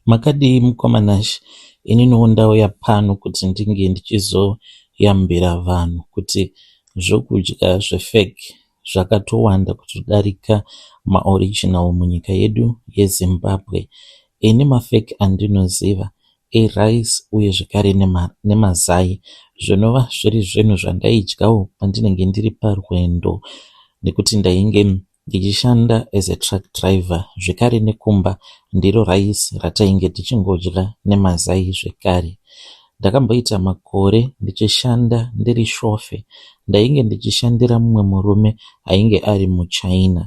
Makadii mukoma Nashe? Ininiwo ndauya pano kuti ndinge ndichizoyambira vanhu kuti zvokudya zvefake zvakatowanda kutodarika maoriginal munyika yedu yeZimbabwe. Ini mafake andinoziva irice uye zvekare nemazai zvinova zviri zvinhu zvandaidyawo pandinenge ndiri parwendo nekuti ndainge Ndichishanda as a truck driver zvekare nekumba ndiro rice ratainge tichingodya nemazai zvekare. Ndakamboita makore ndichishanda ndiri shofe. Ndainge ndichishandira mumwe murume ainge ari muChina.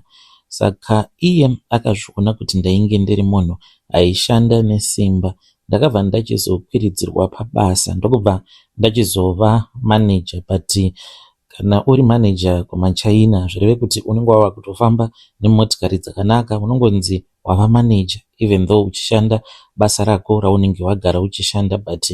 Saka iye akazviona kuti ndainge ndiri munhu aishanda nesimba. Ndakabva ndachizokwiridzirwa pabasa ndokubva ndachizova manager but Kana uri manager kumaChina zvireve kuti unenge wava kutofamba nemotikari dzakanaka unongonzi wava manager even though uchishanda basa rako raunenge wagara uchishanda but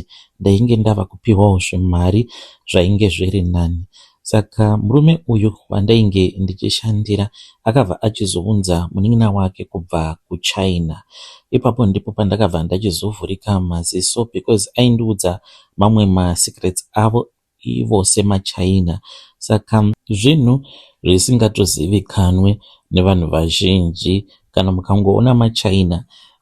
ndainge ndava kupiwawo zvimari zvainge zviri nani. Saka murume uyu wandainge ndichishandira akabva achizounza munin'ina wake kubva kuChina. Ipapo ndipo pandakabva ndachizovhurika maziso because aindiudza mamwe masecrets avo ivo semaChina saka zvinhu zvisingatozivikanwe nevanhu vazhinji. Kana mukangoona maChina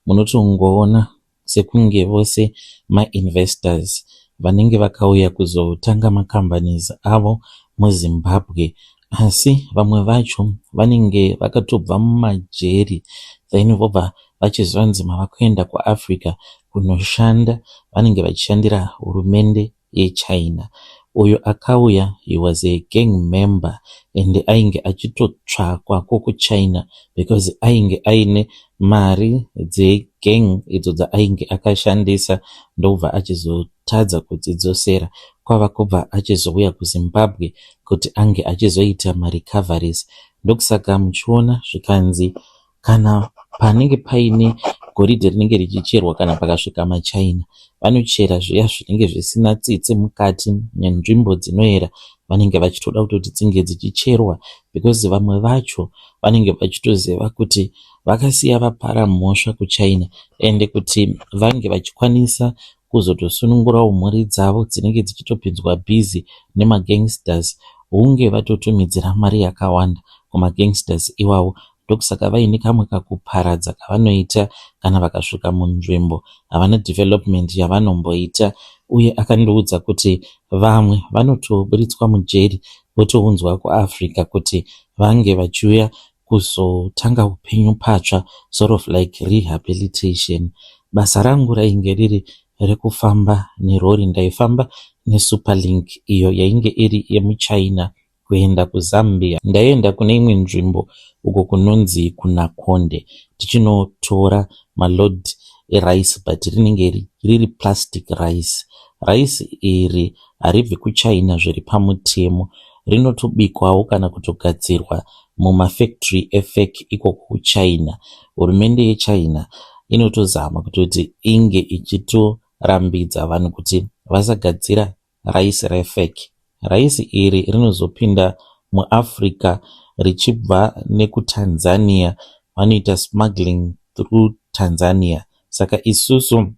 munotongoona sekunge vose mainvestors vanenge vakauya kuzotanga macompanies avo muZimbabwe asi vamwe vacho vanenge vakatobva mumajeri then vobva vachizonzi mava kuenda kuAfrica kunoshanda vanenge vachishandira hurumende yeChina. Uyo akauya he was a gang member and ainge achitotsvakwa ko kuChina because ainge aine mari dzegang idzo dzaainge akashandisa ndokubva achizotadza kudzidzosera kwava kubva achizouya kuZimbabwe kuti ange achizoita marecoveries. Ndokusaka muchiona zvikanzi Kana panenge paine goridhe rinenge richicherwa kana pakasvika maChina vanochera zviya zvinenge zvisina tsitsi mukati nenzvimbo dzinoera vanenge vachitoda kutoti dzinge dzichicherwa because vamwe vacho vanenge vachitoziva kuti vakasiya vapara mhosva kuChina ende kuti vange vachikwanisa kuzotosunungurawo mhuri dzavo dzinenge dzichitopinzwa busy nemagangsters hunge vatotumidzira mari yakawanda kumagangsters iwawo Ndokusaka vaine kamwe kakuparadza kavanoita kana vakasvika munzvimbo. Havana development yavanomboita uye akandiudza kuti vamwe vanotoburitswa mujeri votounzwa kuAfrica kuti vange vachiuya kuzotanga upenyu patsva sort of like rehabilitation. Basa rangu rainge riri rekufamba nerori ndaifamba neSuperlink iyo yainge iri yemuChina kuenda kuZambia. Ndaienda kune imwe nzvimbo uko kunonzi kuNakonde tichinotora maload erice but rinenge riri plastic rice. Rice iri haribvi kuChina zviri pamutemo rinotobikwawo kana kutogadzirwa mumafactory efake ikoko kuChina. Hurumende yeChina inotozama kutoti inge ichitorambidza vanhu kuti vasagadzira Rice refake. Rice iri rinozopinda muAfrica richibva nekuTanzania. Vanoita smuggling through Tanzania. Saka isusu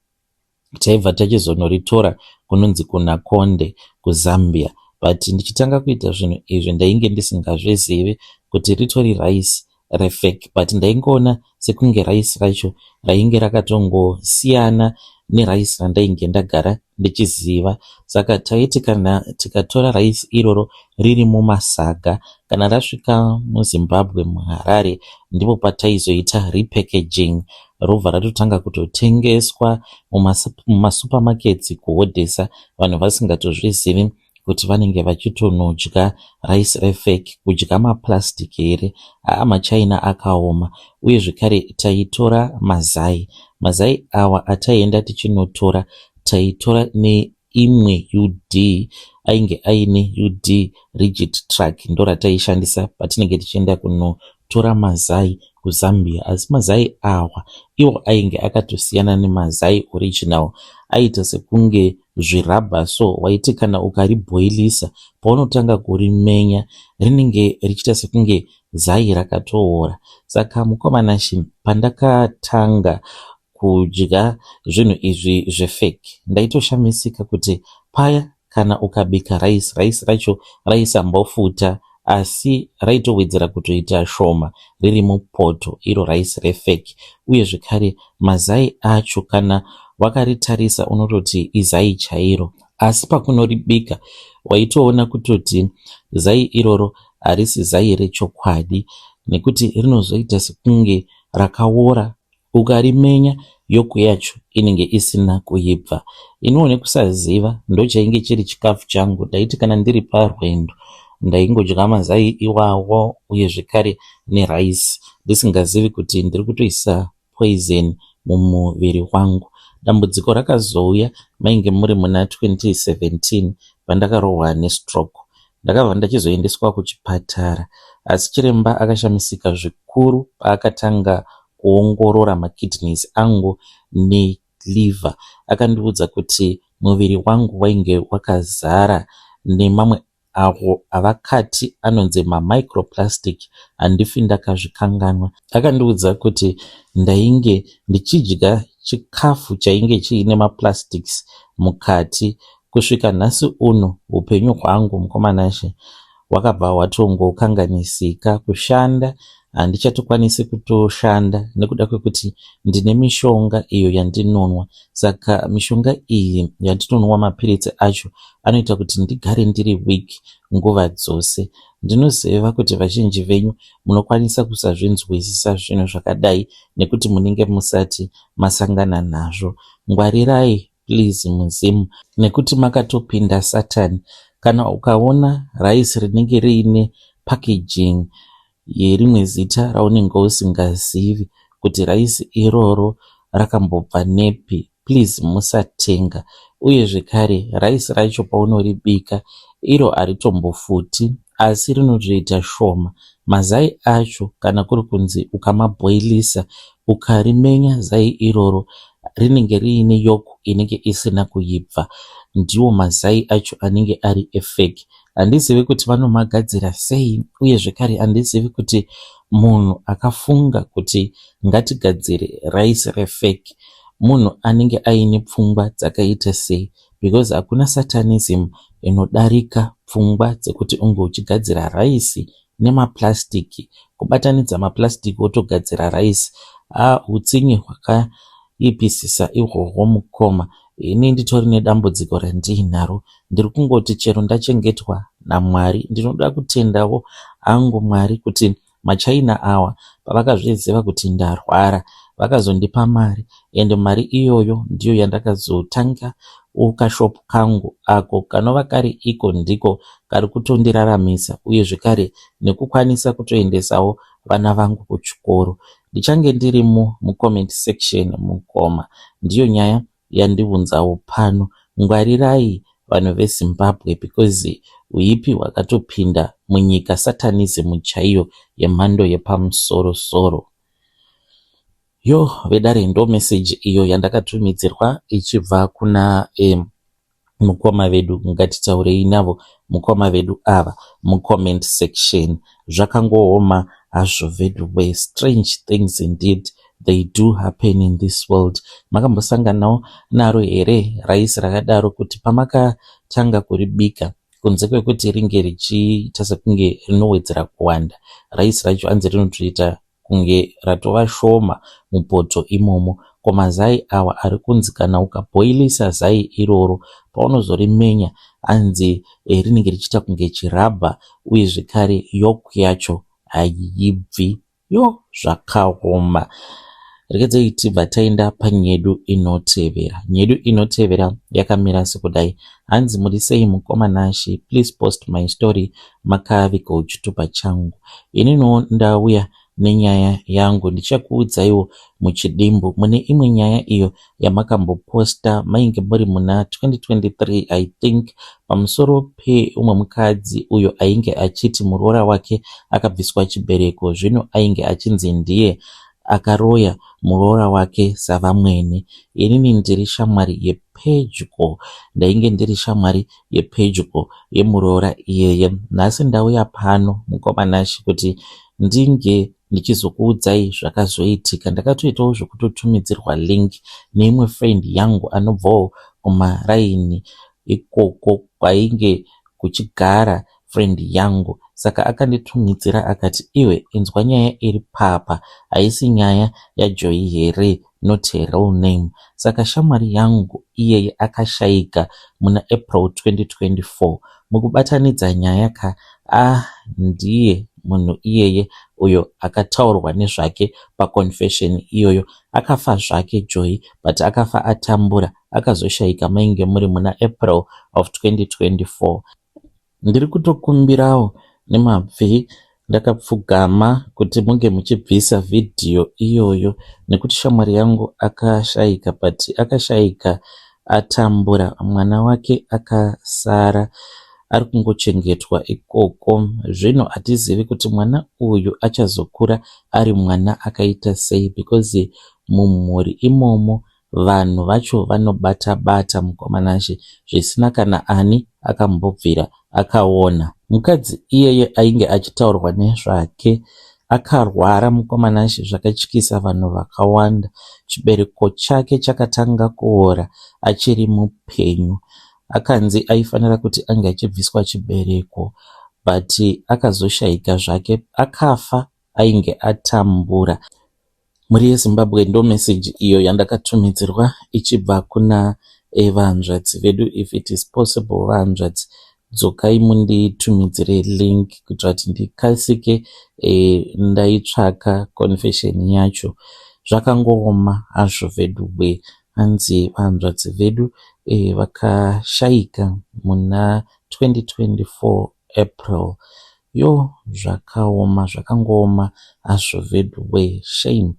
taibva tachizonoritora kunonzi kuNakonde kuZambia. But ndichitanga kuita zvinhu izvi ndainge ndisingazvizivi kuti ritori rice refake but ndaingoona sekunge rice racho rainge rakatongosiyana nerice randainge ndagara ndichiziva. Saka taiti kana tikatora rice iroro riri mumasaga kana rasvika muZimbabwe muHarare ndipo pataizoita repackaging robva ratotanga kutotengeswa mumasupermarkets kuhodhesa vanhu vasingatozvizivi kuti vanenge vachitonodya rice refake kudya maplastic here haa machina akaoma uye zvekare taitora mazai mazai awa ataienda tichinotora taitora neimwe ud ainge aine ud rigid truck ndorataishandisa patinenge tichienda kunotora mazai kuZambia asi mazai awa iwo ainge akatosiyana nemazai original aiita sekunge zvirubber so waiti kana ukaribhoilisa paunotanga kurimenya rinenge richiita sekunge zai rakatoora saka mukoma Nashe pandakatanga kudya zvinhu izvi zvefake. Ndaitoshamisika kuti paya kana ukabika rice, rice racho raisambofuta asi raitowedzera kutoita shoma riri mupoto iro rice refake. Uye zvekare mazai acho kana wakaritarisa unototi izai chairo asi pakunoribika waitoona kutoti zai iroro harisi zai rechokwadi nekuti rinozoita sekunge rakaora. Ukarimenya yoku yacho inenge isina kuibva. Iniwo nekusaziva ndochainge chiri chikafu changu. Ndaiti kana ndiri parwendo ndaingodya mazai iwawo uye zvekare nerice ndisingazivi kuti ndiri kutoisa poison mumuviri wangu. Dambudziko rakazouya mainge muri muna 2017 pandakarohwa nestroke. Ndakabva ndachizoendeswa kuchipatara asi chiremba akashamisika zvikuru paakatanga kuongorora makidneys angu neliver. Akandiudza kuti muviri wangu wainge wakazara nemamwe awo avakati anonzi mamicroplastic. Handifi ndakazvikanganwa. Akandiudza kuti ndainge ndichidya chikafu chainge chiine maplastics mukati. Kusvika nhasi uno upenyu hwangu mukoma Nashe hwakabva hwatongokanganisika. Kushanda handichatokwanisi kutoshanda nekuda kwekuti ndine mishonga iyo yandinonwa. Saka mishonga iyi yandinonwa mapiritsi acho anoita kuti ndigare ndiri weak nguva dzose. Ndinoziva kuti vazhinji venyu munokwanisa kusazvinzwisisa zvinhu zvakadai nekuti munenge musati masangana nazvo. Ngwarirai please muZim nekuti makatopinda Satani. Kana ukaona rice rinenge riine packaging yerimwe zita raunenge usingazivi kuti rice iroro rakambobva nepi, please musatenga. Uye zvekare rice racho paunoribika iro haritombofuti asi rinotoita shoma. Mazai acho kana kuri kunzi ukamabhoilisa ukarimenya zai iroro rinenge riine yolk inenge isina kuibva. Ndiwo mazai acho anenge ari efake. Handizivi kuti vanomagadzira sei uye zvekare handizivi kuti munhu akafunga kuti ngatigadzire rice refake munhu anenge aine pfungwa dzakaita sei because hakuna satanism inodarika pfungwa dzekuti unge uchigadzira raisi nemaplastic. Kubatanidza maplastic wotogadzira raisi. Hutsinye hwakaipisisa ihwohwo mukoma. Ini nditori nedambudziko randiinaro. Ndiri kungoti chero ndachengetwa naMwari. Ndinoda kutendawo hangu Mwari kuti maChina awa pavakazviziva kuti ndarwara vakazondipa mari ende mari iyoyo ndiyo yandakazotanga kashopu kangu ako kanova kari iko ndiko kari kutondiraramisa uye zvekare nekukwanisa kutoendesawo vana vangu kuchikoro. Ndichange ndirimo mucomment section mukoma. Ndiyo nyaya yandiunzawo pano. Ngwarirai vanhu veZimbabwe because huipi hwakatopinda munyika satanism chaiyo yemhando yepamusoro soro. Yo vedare ndo message iyo yandakatumidzirwa ichibva kuna mukoma vedu. Ngatitaurei navo mukoma vedu ava mucomment section. Zvakangooma hazvo vedu. Strange things indeed they do happen in this world. Makambosanganawo naro here raisi rakadaro kuti pamakatanga kuribika kunze kwekuti ringe richiita sekunge rinowedzera kuwanda, raisi racho hanzi rinotoita kunge ratova shoma mupoto imomo. Ko mazai awa ari kunzi kana ukabhoilisa zai iroro paunozorimenya hanzi rinenge richiita kunge chirabha uye zvekare yolk yacho haibvi. Yo zvakaoma. Regedzei tibva taenda panyedu inotevera. Nyedu inotevera yakamira sekudai. Hanzi muri sei mukoma Nashe, please post my story makavigawo chitupa changu. Ininiwo ndauya nenyaya yangu ndichakuudzaiwo muchidimbu. Mune imwe nyaya iyo yamakamboposta mainge muri muna 2023 I think pamusoro peumwe mukadzi uyo ainge achiti muroora wake akabviswa chibereko zvino ainge achinzi ndiye akaroya muroora wake savamwene. Inini ndiri shamwari yepedyo, ndainge ndiri shamwari yepedyo yemuroora iyeye. Nhasi ndauya pano mukoma Nashe kuti ndinge ndichizokuudzai zvakazoitika. Ndakatoitawo zvekutotumidzirwa link neimwe friend yangu anobvawo kumaraini ikoko kwainge kuchigara friend yangu. Saka akanditumidzira akati iwe inzwa nyaya iri papa haisi nyaya yaJoy here not her real name. Saka shamwari yangu iyeye akashaika muna April 2024. Mukubatanidza nyaya ka ah ndiye munhu iyeye uyo akataurwa nezvake paconfession iyoyo. Akafa zvake Joy but akafa atambura akazoshaika mainge muri muna April of 2024. Ndiri kutokumbirawo nemabvi ndakapfugama kuti munge muchibvisa vhidhiyo iyoyo nekuti shamwari yangu akashaika but akashaika atambura. Mwana wake akasara ari kungochengetwa ikoko. Zvino hatizivi kuti mwana uyu achazokura ari mwana akaita sei because mumhuri imomo vanhu vacho vanobata bata mukoma Nashe zvisina kana ani akambobvira akaona. Mukadzi iyeye ainge achitaurwa nezvake akarwara mukoma Nashe zvakatyisa vanhu vakawanda. Chibereko chake chakatanga kuora achiri mupenyu. Akanzi aifanira kuti ange achibviswa chibereko but akazoshaika zvake akafa ainge atambura. Mhuri yeZimbabwe ndo meseji iyo yandakatumidzirwa ichibva kuna vahanzvadzi vedu. If it is possible vahanzvadzi dzokai munditumidzire link kuitira kuti ndikasike ndaitsvaka confession yacho. Zvakangooma hazvo vedu hanzi vahanzvadzi vedu vakashaika muna 2024 April. Yo zvakaoma zvakangooma hazvo vedu shame.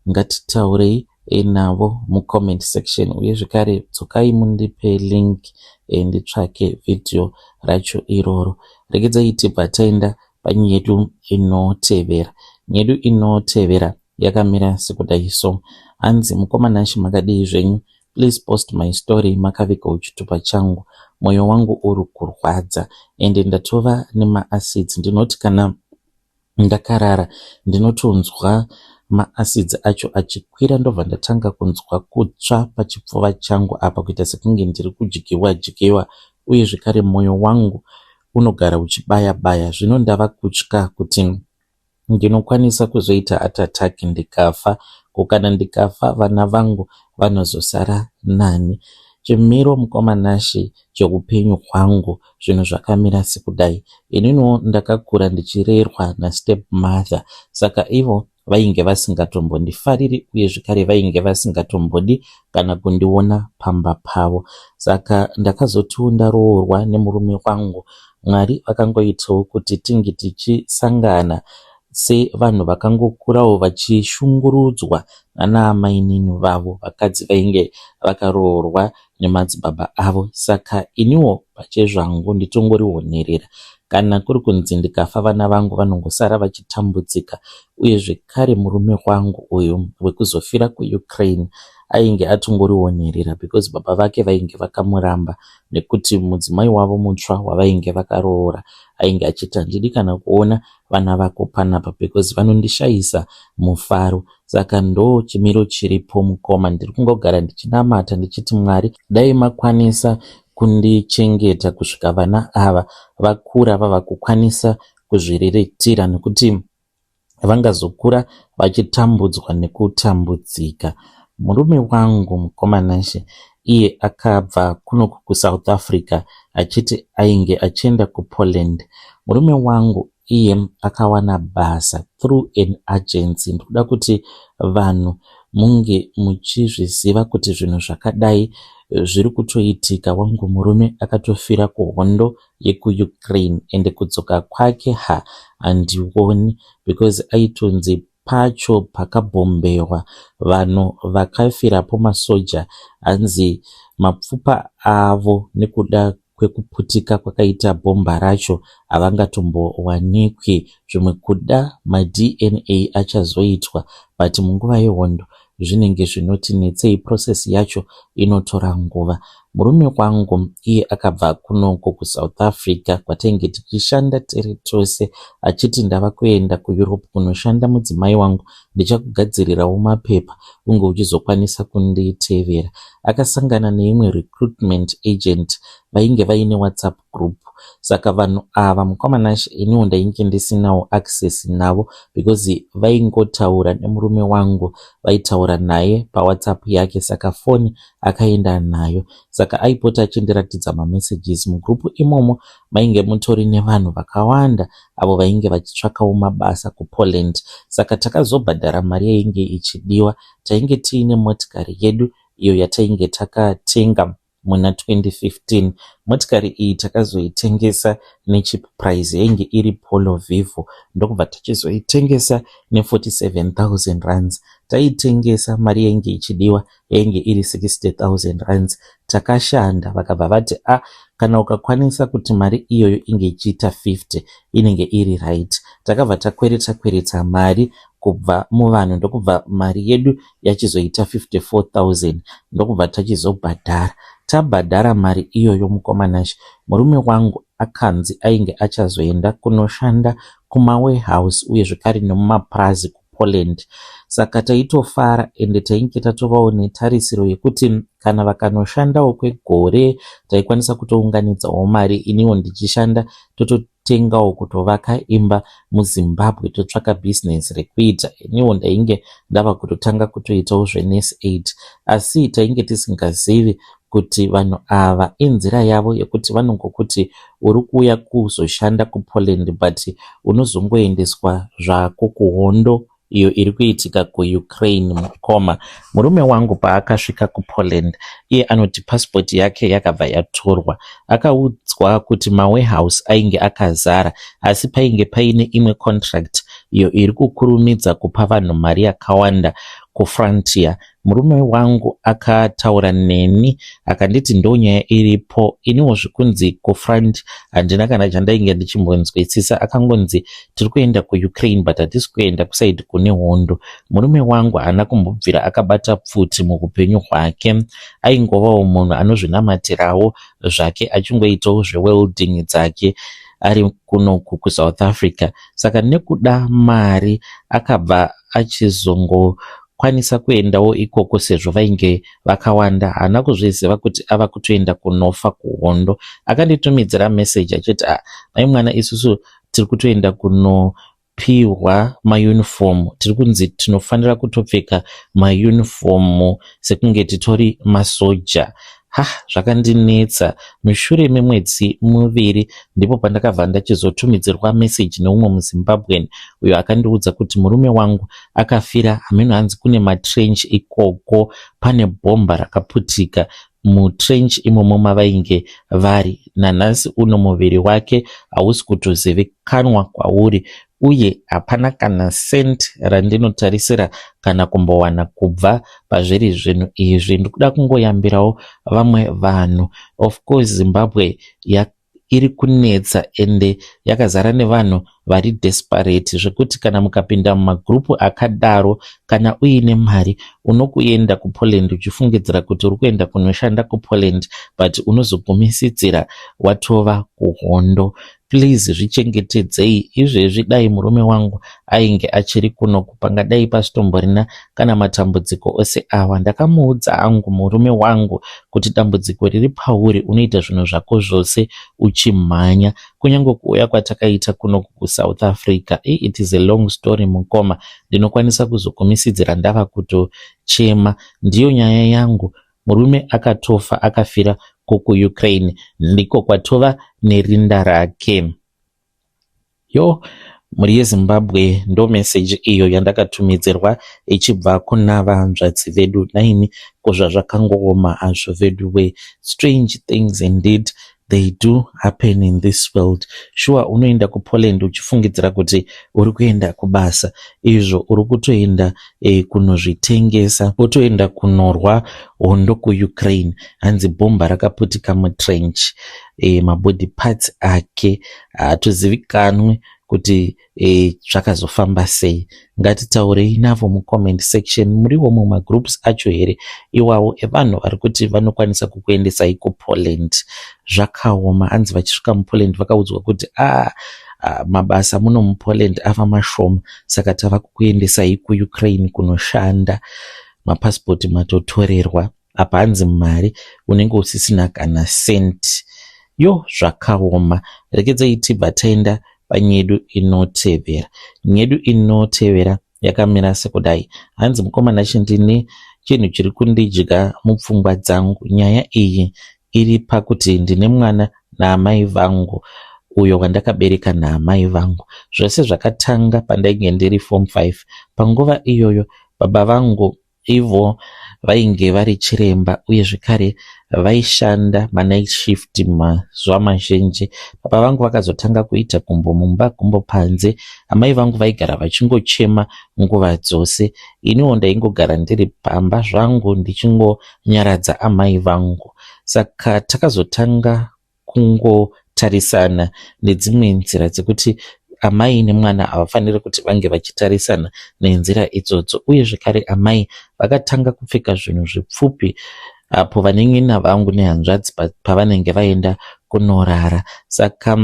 Ngatitaurei navo mucomment section uye zvekare dzokai mundipe link nditsvake vhidhiyo racho iroro. Regedzai tibva taenda panyaya yedu inotevera. Nyaya yedu inotevera yakamira sekudai so. Hanzi mukoma Nashe makadii zvenyu? Please post my story makavigawo chitupa changu. Mwoyo wangu uri kurwadza ende ndatova nemaacids. Ndinoti kana ndakarara ndinotonzwa maacids acho achikwira ndobva ndatanga kunzwa kutsva pachipfuva changu apa kuita sekunge ndiri kudyiwa dyiwa uye zvekare mwoyo wangu unogara uchibaya baya. Zvino ndava kutya kuti ndinokwanisa kuzoita heart attack ndikafa. Ko kana ndikafa vana vangu vanozosara nani? Chimiro mukoma Nashe cheupenyu hwangu zvinhu zvakamira sekudai. Ininiwo ndakakura ndichirerwa nastep mother saka ivo vainge vasingatombondifariri uye zvekare vainge vasingatombodi kana kundiona pamba pavo. Saka ndakazotiwo ndaroorwa nemurume wangu Mwari vakangoitawo kuti tinge tichisangana sevanhu vakangokurawo vachishungurudzwa nanaamainini vavo vakadzi vainge vakaroorwa nemadzibaba avo. Saka iniwo pachezvangu nditongoriwo nherera. Kana kuri kunzi ndikafa vana vangu vanongosara vachitambudzika uye zvekare murume wangu uyu wekuzofira kuUkraine ainge atongoriwo nherera because baba vake vainge vakamuramba nekuti mudzimai wavo mutsva wavainge vakaroora ainge achiti handidi kana kuona vana vako panapa because vanondishayisa mufaro. Saka ndo chimiro chiripo mukoma. Ndiri kungogara ndichinamata ndichiti Mwari dai makwanisa kundichengeta kusvika vana ava vakura vava kukwanisa kuzviriritira nekuti vangazokura vachitambudzwa nekutambudzika. Murume wangu mukoma Nashe iye akabva kunoku kuSouth Africa achiti ainge achienda kuPoland. Murume wangu iye akawana basa through an agency. Ndikuda kuti vanhu munge muchizviziva kuti zvinhu zvakadai zviri kutoitika. Wangu murume akatofira kuhondo yekuUkraine ende kudzoka kwake ha handioni because aitonzi pacho pakabhombewa vanhu vakafirapo masoja hanzi mapfupa avo nekuda kwekuputika kwakaita bhomba racho havangatombowanikwi. Zvimwe kuda maDNA achazoitwa but munguva yehondo zvinenge zvinoti netsei process yacho inotora nguva. Murume wangu iye akabva kunoko kuSouth Africa kwatainge tichishanda tiri tose achiti ndava kuenda kuEurope kunoshanda mudzimai wangu ndichakugadzirirawo mapepa unge uchizokwanisa kunditevera. Akasangana neimwe recruitment agent vainge vaine WhatsApp group saka vanhu ava mukoma Nashe iniwo ndainge ndisinawo access navo because vaingotaura nemurume wangu vaitaura naye paWhatsApp yake saka foni akaenda nayo saka aipota achindiratidza mamessages mugroup imomo mainge mutori nevanhu vakawanda avo vainge vachitsvakawo mabasa kuPoland saka takazobhadhara mari yainge ichidiwa tainge tiine motikari yedu iyo yatainge takatenga muna 2015. Motikari iyi takazoitengesa necheap price yainge iri Polo Vivo ndokubva tachizoitengesa ne47,000 rands. Taitengesa mari yainge ichidiwa yainge iri 60,000 rands. Takashanda vakabva vati a kana ukakwanisa kuti mari iyoyo inge ichiita 50 inenge iri right. Takabva takwereta kwereta mari kubva muvanhu ndokubva mari yedu yachizoita 54,000 ndokubva tachizobhadhara. Tabhadhara mari iyoyo mukoma Nashe, murume wangu akanzi ainge achazoenda kunoshanda kumawarehouse uye zvekare nemumapurazi kuPoland. Saka taitofara ende tainge tatovawo netarisiro yekuti kana vakanoshandawo kwegore taikwanisa kutounganidzawo mari iniwo ndichishanda tototengawo kutovaka imba muZimbabwe totsvaka bhizinesi rekuita. Iniwo ndainge ndava kutotanga kutoitawo zvenurse aid asi tainge tisingazivi kuti vanhu ava inzira yavo yekuti vanongokuti uri kuuya kuzoshanda kuPoland but unozongoendeswa zvako kuhondo iyo iri kuitika kuUkraine mukoma. Murume wangu paakasvika kuPoland iye anoti pasipoti yake yakabva yatorwa. Akaudzwa kuti mawarehouse ainge akazara asi painge paine imwe contract iyo iri kukurumidza kupa vanhu mari yakawanda kufrontier. Murume wangu akataura neni akanditi ndonyaya iripo iniwo zvikunzi kufront handina kana chandainge ndichimbonzwisisa akangonzi tiri kuenda kuUkraine but hatisi kuenda kuside kune hondo. Murume wangu haana kumbobvira akabata pfuti muupenyu hwake aingovawo munhu anozvinamatirawo zvake achingoitawo zvewelding dzake ari kunoku kuSouth Africa saka nekuda mari akabva achizongokwanisa kuendawo ikoko sezvo vainge vakawanda haana kuzviziva kuti ava kutoenda kunofa kuhondo akanditumidzira meseji achiti ah mai mwana isusu tiri kutoenda kunopihwa mayunifomu tiri kunzi tinofanira kutopfeka mayunifomu sekunge titori masoja ha zvakandinetsa mushure memwedzi muviri ndipo pandakabva ndachizotumidzirwa meseji neumwe muZimbabwean uyo akandiudza kuti murume wangu akafira hameno hanzi kune matrench ikoko pane bhomba rakaputika mutrench imomo mavainge vari nanhasi uno muviri wake hausi kutozivikanwa kwauri uye hapana kana cent randinotarisira kana kumbowana kubva pazviri zvinhu izvi ndikuda kungoyambirawo vamwe vanhu of course Zimbabwe iri kunetsa ende yakazara nevanhu vari desperate zvekuti kana mukapinda mumagurupu akadaro kana uine mari unokuenda kuPoland uchifungidzira kuti uri kuenda kunoshanda kuPoland but unozogumisidzira watova kuhondo please zvichengetedzei izvezvi dai murume wangu ainge achiri kunoku pangadai pasitomborina kana matambudziko ose awa ndakamuudza angu murume wangu kuti dambudziko riri pauri unoita zvinhu zvako zvose uchimhanya kunyange kuuya kwatakaita kunoku kuSouth Africa it is a long story mukoma ndinokwanisa kuzogumisidzira ndava kutochema ndiyo nyaya yangu murume akatofa akafira kuUkraine ndiko kwatova nerinda rake yo mhuri yeZimbabwe ndo meseji iyo yandakatumidzirwa ichibva kuna vanzvadzi vedu naini kozvazvakangooma hazvo vedu we strange things indeed they do happen in this world sure unoenda kuPoland uchifungidzira kuti uri kuenda kubasa izvo uri kutoenda kunozvitengesa wotoenda kunorwa hondo kuUkraine hanzi bhomba rakaputika mutrench mabody parts ake haatozivikanwi. Kuti zvakazofamba sei? Ngatitaurei navo mucomment section. Muriwo mumagroups acho here iwawo evanhu vari kuti vanokwanisa kukuendesai kuPoland? Zvakaoma. Hanzi vachisvika muPoland vakaudzwa kuti a ah, mabasa muno muPoland ava mashoma, saka tava kukuendesai kuUkraine kunoshanda. Mapasipoti matotorerwa apa, hanzi mari unenge usisina kana cent. Yo, zvakaoma. Rekedzai tibva taenda panyedu inotevera. Nyedu inotevera yakamira sekudai. Hanzi, "Mukoma Nashe, ndine chinhu chiri kundidya mupfungwa dzangu. Nyaya iyi iri pakuti ndine mwana naamai vangu, uyo wandakabereka naamai vangu. Zvose zvakatanga pandainge ndiri form 5. Panguva iyoyo baba vangu ivo vainge vari chiremba uye zvekare vaishanda manight shift mazuva mazhinji. Baba vangu vakazotanga kuita gumbo mumba, gumbo panze. Amai vangu vaigara vachingochema nguva dzose. Iniwo ndaingogara ndiri pamba zvangu ndichingonyaradza amai vangu. Saka takazotanga kungotarisana nedzimwe nzira dzekuti amai nemwana havafaniri kuti vange vachitarisana nenzira idzodzo. Uye zvekare amai vakatanga kupfeka zvinhu zvipfupi apo vanin'ina vangu nehanzvadzi pavanenge vaenda kunorara. Saka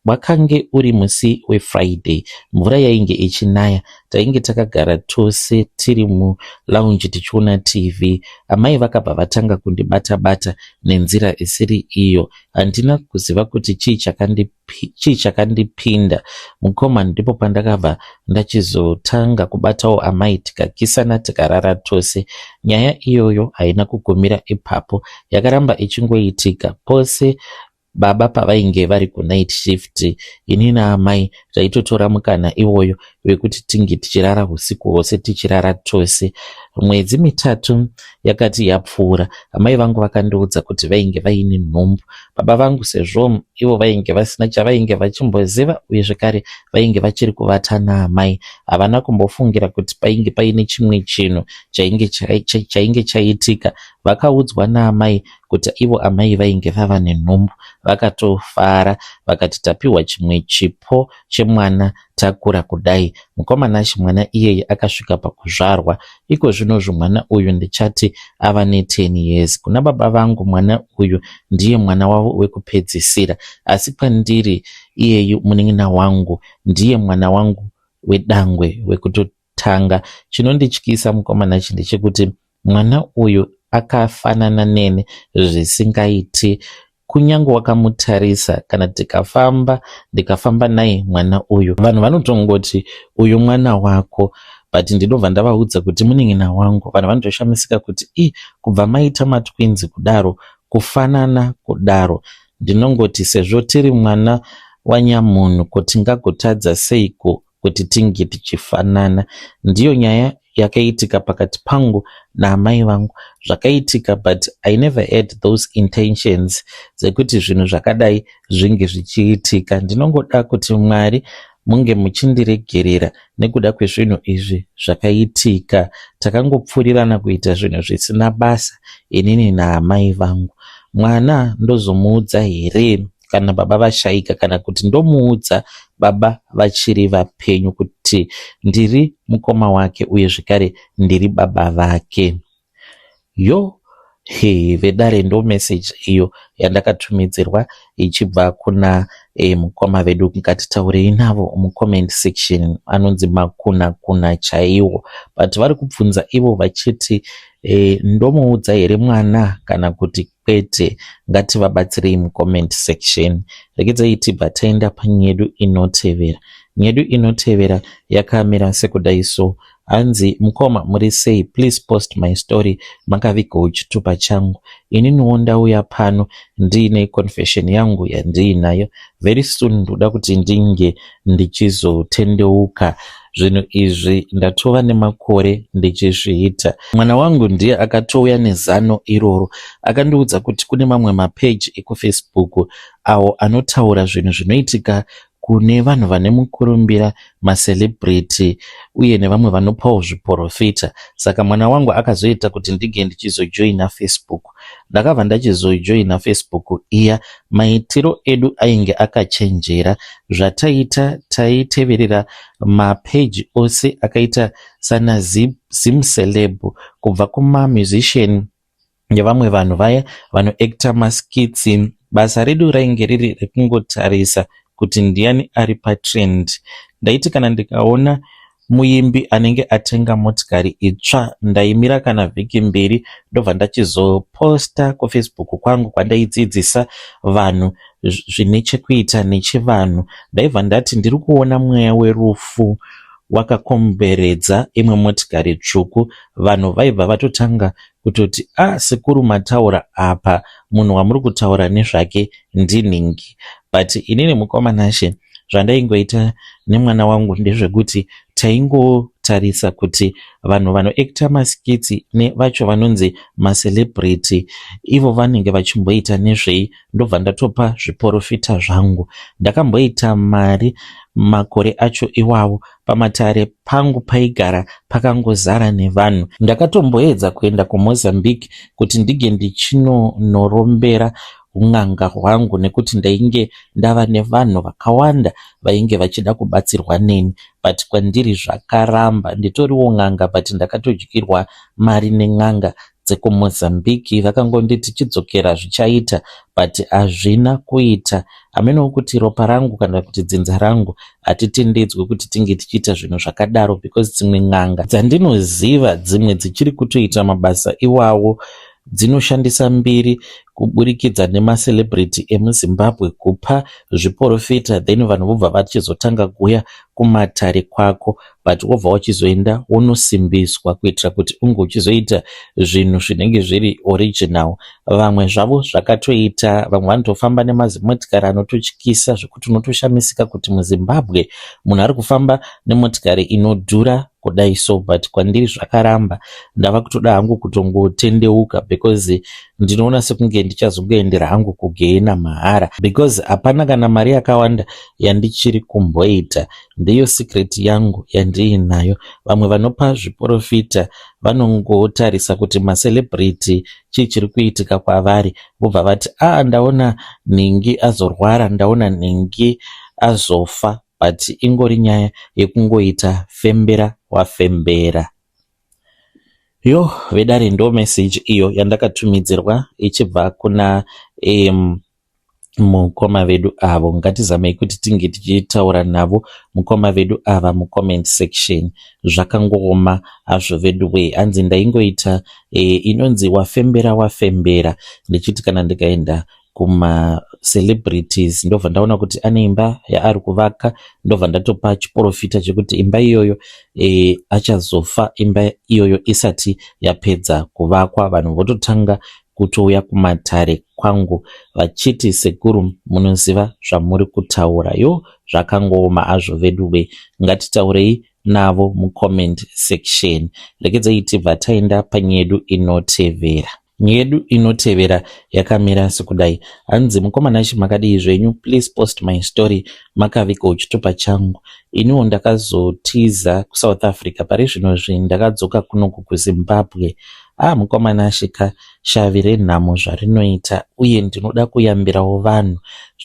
wakange uri musi weFriday, mvura yainge ichinaya. Tainge takagara tose tiri mulounge tichiona TV. Amai vakabva vatanga kundibata bata nenzira isiri iyo. Handina kuziva kuti chii chakandipinda, mukoma. Ndipo pandakabva ndachizotanga kubatawo amai, tikakisana, tikarara tose. Nyaya iyoyo haina kugumira ipapo, yakaramba ichingoitika. Pose baba pavainge vari kunight shift, ini naamai taitotora mukana iwoyo wekuti tinge tichirara usiku hwose, tichirara tose. Mwedzi 3 yakati yapfuura, amai vangu vakandiudza kuti vainge vaine nhumbu. Baba vangu, sezvo ivo vainge vasina chavainge vachimboziva uye zvekare vainge vachiri kuvata naamai, havana kumbofungira kuti painge paine chimwe chinhu chainge chaitika. Vakaudzwa naamai kuti ivo amai vainge vava nenhumbu. Vakatofara, vakati tapiwa chimwe chipo chemwana takura kudai. Mukoma Nashe, mwana iyeye akasvika pakuzvarwa. Iko zvinozvo mwana uyu ndichati ava ne10 years. Kuna baba vangu mwana uyu ndiye mwana wavo wekupedzisira, asi kwandiri iyeyu munin'ina wangu ndiye mwana wangu wedangwe wekutotanga. Chinondityisa, mukoma Nashe, ndechekuti mwana uyu akafanana neni zvisingaiti. Kunyange wakamutarisa, kana tikafamba, ndikafamba naye mwana uyu, vanhu vanotongoti uyu mwana wako, but ndinobva ndavaudza kuti munin'ina wangu. Vanhu vanotoshamisika kuti i kubva maita matwins kudaro, kufanana kudaro? Ndinongoti sezvo tiri mwana wanyamunhu, ko tingagotadza seiko kuti tinge tichifanana? Ndiyo nyaya yakaitika pakati pangu naamai vangu. Zvakaitika, but I never had those intentions dzekuti zvinhu zvakadai zvinge zvichiitika. Ndinongoda kuti Mwari munge muchindiregerera nekuda kwezvinhu izvi zvakaitika. Takangopfuurirana kuita zvinhu zvisina basa inini naamai vangu. Mwana ndozomuudza here kana baba vashaika, kana kuti ndomuudza baba vachiri vapenyu kuti ndiri mukoma wake uye zvekare ndiri baba vake? Yo he, vedare, ndo message iyo yandakatumidzirwa ichibva kuna mukoma vedu. Ngatitaurei navo mucomment section. Anonzi makuna kuna chaiwo, but vari kubvunza ivo vachiti ndomuudza here mwana kana kuti kwete? Ngativabatsirei mucomment section. Regedzai tibva taenda panyedu inotevera. Nyedu inotevera yakamira sekudai so. Hanzi, "Mukoma, muri sei? Please post my story. Makavigawo chitupa changu. Ininiwo ndauya pano ndiine confession yangu yandiinayo. Very soon ndoda kuti ndinge ndichizotendeuka. Zvinhu izvi ndatova nemakore ndichizviita. Mwana wangu ndiye akatouya nezano iroro. Akandiudza kuti kune mamwe mapeji ekuFacebook awo anotaura zvinhu zvinoitika kune vanhu vane mukurumbira, macelebrity, uye nevamwe vanopawo zviprofita. Saka mwana wangu akazoita kuti ndinge ndichizojoina Facebook. Ndakabva ndachizojoina Facebook iya. Maitiro edu ainge akachenjera. Zvataita taiteverera mapeji ose akaita sana Zimceleb kubva kumamusician nevamwe vanhu vaya vanoacta maskits. Basa redu rainge riri rekungotarisa kuti ndiani ari patrend. Ndaiti kana ndikaona muimbi anenge atenga motikari itsva ndaimira kana vhiki mbiri ndobva ndachizoposta kuFacebook kwangu kwandaidzidzisa vanhu zvine chekuita nechivanhu. Ndaibva ndati ndiri kuona mweya werufu wakakomberedza imwe motikari tsvuku. Vanhu vaibva vatotanga kutoti a ah, sekuru mataura apa munhu wamuri kutaura nezvake ndinhingi. But inini mukoma Nashe zvandaingoita nemwana wangu ndezvekuti taingotarisa kuti vanhu vanoacta maskits nevacho vanonzi macelebrity ivo vanenge vachimboita nezvei ndobva ndatopa zviporofita zvangu. Ndakamboita mari makore acho iwawo pamatare pangu paigara pakangozara nevanhu. Ndakatomboedza kuenda kuMozambique kuti ndige ndichinonorombera hun'anga hwangu nekuti ndainge ndava nevanhu vakawanda vainge vachida kubatsirwa neni but kwandiri zvakaramba. Nditoriwo n'anga but ndakatodyirwa mari nen'anga dzekuMozambique vakangonditi chidzokera zvichaita but hazvina kuita. Hamenowo kuti ropa rangu kana kuti dzinza rangu hatitendedzwe kuti tinge tichiita zvinhu zvakadaro because dzimwe n'anga dzandinoziva dzimwe dzichiri kutoita mabasa iwawo dzinoshandisa mbiri kuburikidza nemacelebrity emuZimbabwe kupa zviporofita then vanhu vobva vachizotanga kuuya kumatare kwako but wobva wachizoenda wonosimbiswa kuitira kuti unge uchizoita zvinhu zvinenge zviri original. Vamwe zvavo zvakatoita vamwe vanotofamba nemazimotikari anototyisa zvekuti unotoshamisika kuti muZimbabwe munhu ari kufamba nemotikari inodhura kudai so but kwandiri zvakaramba ndava kutoda hangu kutongotendeuka because ndinoona sekunge ndichazongoendera hangu kugehena mahara because hapana kana mari yakawanda yandichiri kumboita. Ndiyo secret yangu yandiinayo. Vamwe vanopa zviporofita vanongotarisa kuti macelebrity chii chiri kuitika kwavari vobva vati aa ndaona nhingi azorwara ndaona nhingi azofa but ingori nyaya yekungoita fembera wafembera. Yo vedare ndo message iyo yandakatumidzirwa ichibva kuna mukoma vedu avo. Ngatizamei kuti tinge tichitaura navo mukoma vedu ava mucomment section. Zvakangooma hazvo vedu wee. Hanzi ndaingoita inonzi wafembera wafembera ndichiti kana ndikaenda kumacelebrities ndobva ndaona kuti ane imba yaari kuvaka ndobva ndatopa chiporofita chekuti imba iyoyo achazofa imba iyoyo isati yapedza kuvakwa. Vanhu vototanga kutouya kumatare kwangu vachiti sekuru munoziva zvamuri kutaura. Yo zvakangooma hazvo veduwe. Ngatitaurei navo mucomment section. Regedzai tibva taenda panyedu inotevera. Yedu inotevera yakamira sekudai. Hanzi mukoma Nashe makadii zvenyu please post my story makavigawo chitupa changu. Iniwo ndakazotiza kuSouth Africa pari zvinozvi ndakadzoka kunoku kuZimbabwe. Ah mukoma Nashe ka shavi renhamo zvarinoita uye ndinoda kuyambirawo vanhu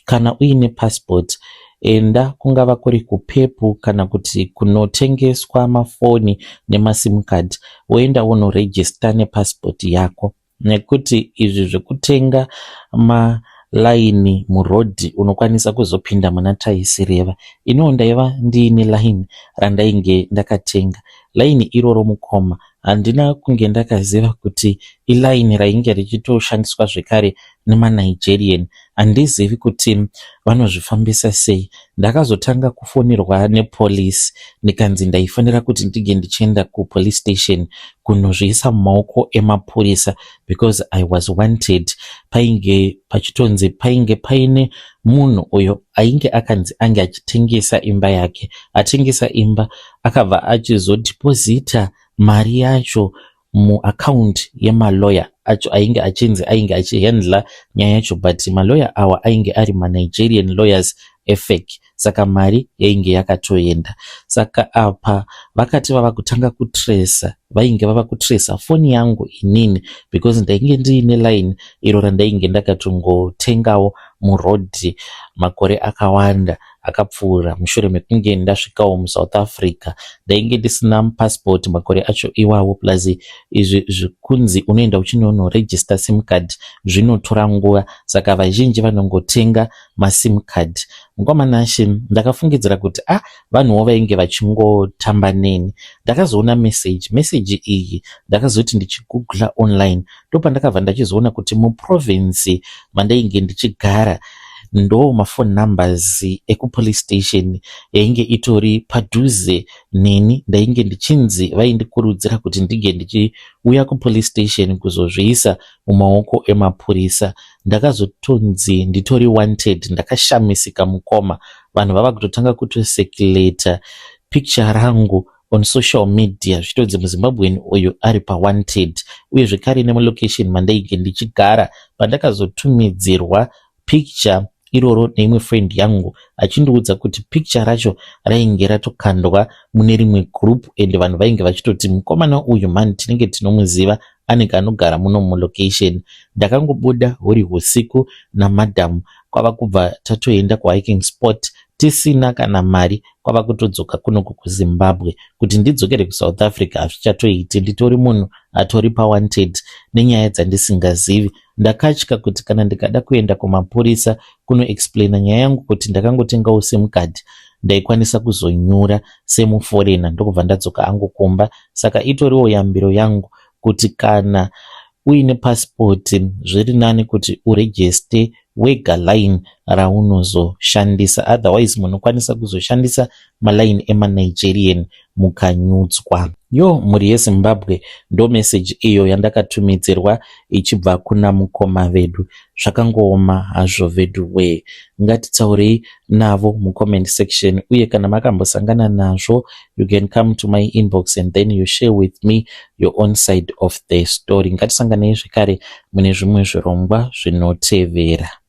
kana uine passport enda kungava kuri kupepu kana kuti kunotengeswa mafoni nemasim card woenda wonorejista nepassport yako nekuti izvi zvekutenga malaini murodhi unokwanisa kuzopinda muna taisireva. Iniwo ndaiva ndiine laini randainge ndakatenga. Laini iroro mukoma handina kunge ndakaziva kuti ilaini rainge richitoshandiswa zvekare nemaNigerian. Handizivi kuti vanozvifambisa sei. Ndakazotanga kufonerwa nepolice ndikanzi ndaifanira kuti ndinge ndichienda kupolice station kunozviisa mumaoko emapurisa because I was wanted. Painge pachitonzi painge paine munhu uyo ainge akanzi ange achitengesa imba yake. Atengesa imba akabva achizodhipozita mari yacho muaccount yemaloya acho ainge achinzi ainge achihandla nyaya yacho but maloya awa ainge ari manigerian lawyers efake, saka mari yainge yakatoenda. Saka apa vakati vava kutanga kutracer, vainge vava kutracer foni yangu inini, because ndainge ndiine line iro randainge ndakatongotengawo muroad makore akawanda akapfuura mushure mekunge ndasvikawo muSouth Africa. Ndainge ndisina passport makore acho iwawo, plus izvi zvekunzi unoenda uchinonoregister SIM card zvinotora nguva, saka vazhinji vanongotenga maSIM card. Mukoma Nashe, ndakafungidzira kuti a ah, vanhuwo vainge vachingotamba neni. Ndakazoona message. Message iyi ndakazoti ndichigoogla online, ndopandakabva ndachizoona kuti muprovince mandainge ndichigara ndo maphone numbers ekupolice station yainge itori padhuze neni. Ndainge ndichinzi vaindikurudzira kuti ndinge ndichiuya kupolice station kuzozviisa mumaoko emapurisa. Ndakazotonzi nditori wanted. Ndakashamisika, mukoma, vanhu vava kutotanga kutocirculata picture rangu on social media, zvichitonzi muZimbabwean uyu ari pawanted, uye zvekare nemulocation mandainge ndichigara. Pandakazotumidzirwa picture iroro neimwe friend yangu achindiudza kuti picture racho rainge ratokandwa mune rimwe group, and vanhu vainge vachitoti mukomana uyu mani tinenge tinomuziva, anenge anogara muno mulocation. Ndakangobuda huri usiku namadhamu, kwava kubva tatoenda kuhiking spot tisina kana mari, kwava kutodzoka kunoku kuZimbabwe. Kuti ndidzokere kuSouth Africa hazvichatoiti, nditori munhu atori pawanted nenyaya dzandisingazivi. Ndakatya kuti kana ndikada kuenda kumapurisa kunoexplaina nyaya yangu kuti ndakangotengawo SIM card, ndaikwanisa kuzonyura semuforeigner, ndokubva ndadzoka angu kumba. Saka itoriwo yambiro yangu kuti kana uine pasipoti, zviri nani kuti uregister wega line raunozoshandisa, otherwise munokwanisa kuzoshandisa maline emaNigerian mukanyudzwa. Yo, mhuri yeZimbabwe, ndo meseji iyo yandakatumidzirwa ichibva kuna mukoma vedu. Zvakangooma hazvo vedu wee. Ngatitaurei navo mucomment section, uye kana makambosangana nazvo, you can come to my inbox and then you share with me your own side of the story. Ngatisanganei zvekare mune zvimwe zvirongwa zvinotevera.